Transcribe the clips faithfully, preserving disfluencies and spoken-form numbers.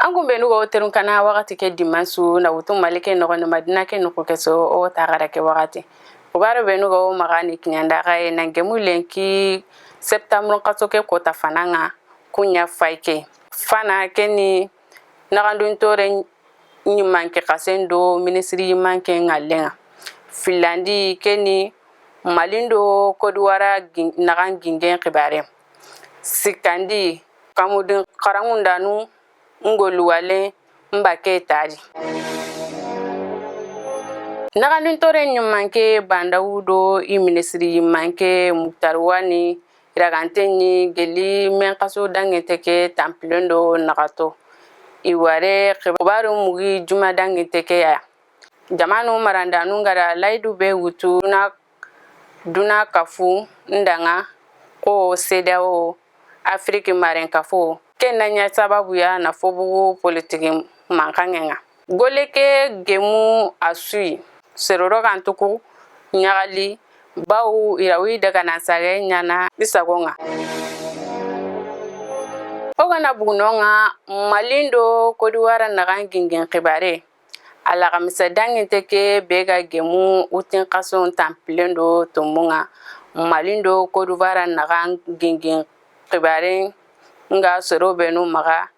An kun benu ga wo terun kana waxati ke dimansu na wutu Mali ke noxondi Madina ke nuxu ke so o taxara ke waxati. Xibaaru benu ga wo maxa ni kiɲandaxa ye na gemu lenki septembre xaso ke kota fana ŋa kuɲa fay ke. Fana ke ni naxandun tore ɲimanke xasen do minisiri yimanke ŋallen ŋa. Fillandi ke ni Mali do Kodiwara gin-, naxan gingen xibare. Sikkandi kamudin xaranŋundanu ngolu wale mbake tadi. Naxandun tore ɲimanke Bandawu do i minisiri yimanke Muktar Wani i ragante ɲi geli men xaso dangente ke tanpilen do naxato. I ware xibaaru mugi juma dangente ke ya. Jamanu marandanu ga da layidu be wutu duna, duna kafu nda ŋa ko CEDEAO, Afiriki maren kafo. Ken na ɲa sababu ya na fobugu politiki mankanŋe ŋa. Gole ke gemu a su yi. Seroro gantuku ɲaxali bawu i ra wi daga na sage ɲana i sago ŋa. O ga na bugu no ŋa Mali do Kodiwara naxan gingen xibare. Alaxamisa dangente ke be ga gemu wutin xason tanpilen do tonmu ŋa Mali do Kodiwara naxan gingen xibaren ŋa soro benu maxa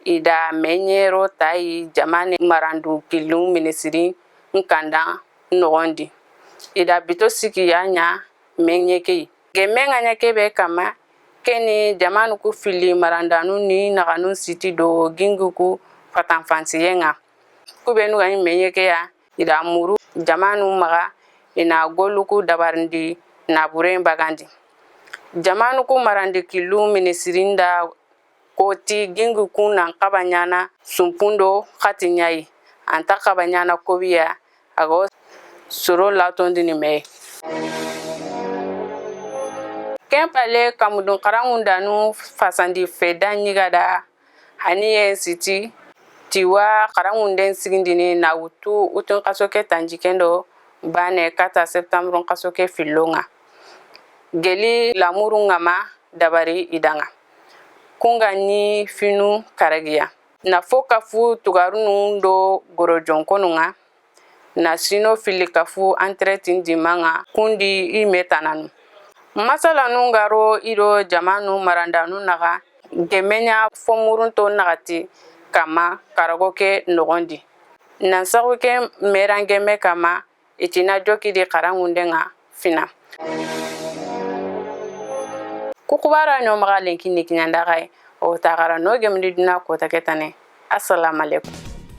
i da meɲero tayi jamane marandu killun minisiri n kandan noxondi. I da bito siki ya ɲa meɲe ke yi. Gemme ŋa ɲa ke be kama ke ni jamanu ku filli marandanu ni naxanu siti do gingu ku fatanfansiye ŋa. Ku benu ga ɲi meɲe ke ya i da muru jamanu maxa i na golu ku dabarindi na buren bagandi. Jamanu ku marandi killu minisirin da koti gingu ku nan xaba ɲana sumpundo xati ɲayi anta xaba ɲana kobiya a ga wo soro latondini me. Ken pale kamudun xaranŋundanu fasandi feda ɲigada haniyen siti tiwa xaranŋunden sigindini na wutu wutun xaso ke tanji kendo bane kata septembre xaso ke fillon ŋa. Geli lamurun ŋa ma dabari i da ŋa. Kun ga ni finu karagiya. Na fo kafu tugarunun do gorojonkonu ŋa. Na sino filli kafu antreti n dimaŋa kundi i me tananu. Masalanu ŋa ro i do jamanu marandanu naxa gemme ɲa fo murunto naxati kama karago ke noxondi. Nan saxu ke meran gemme kama i ti na jokidi xaranŋunden ŋa fina. Ku xibara ɲo maxa lenki ni kiɲandaxa yi o taxara no gemdi duna kota ke tane. Assalamu alaikum.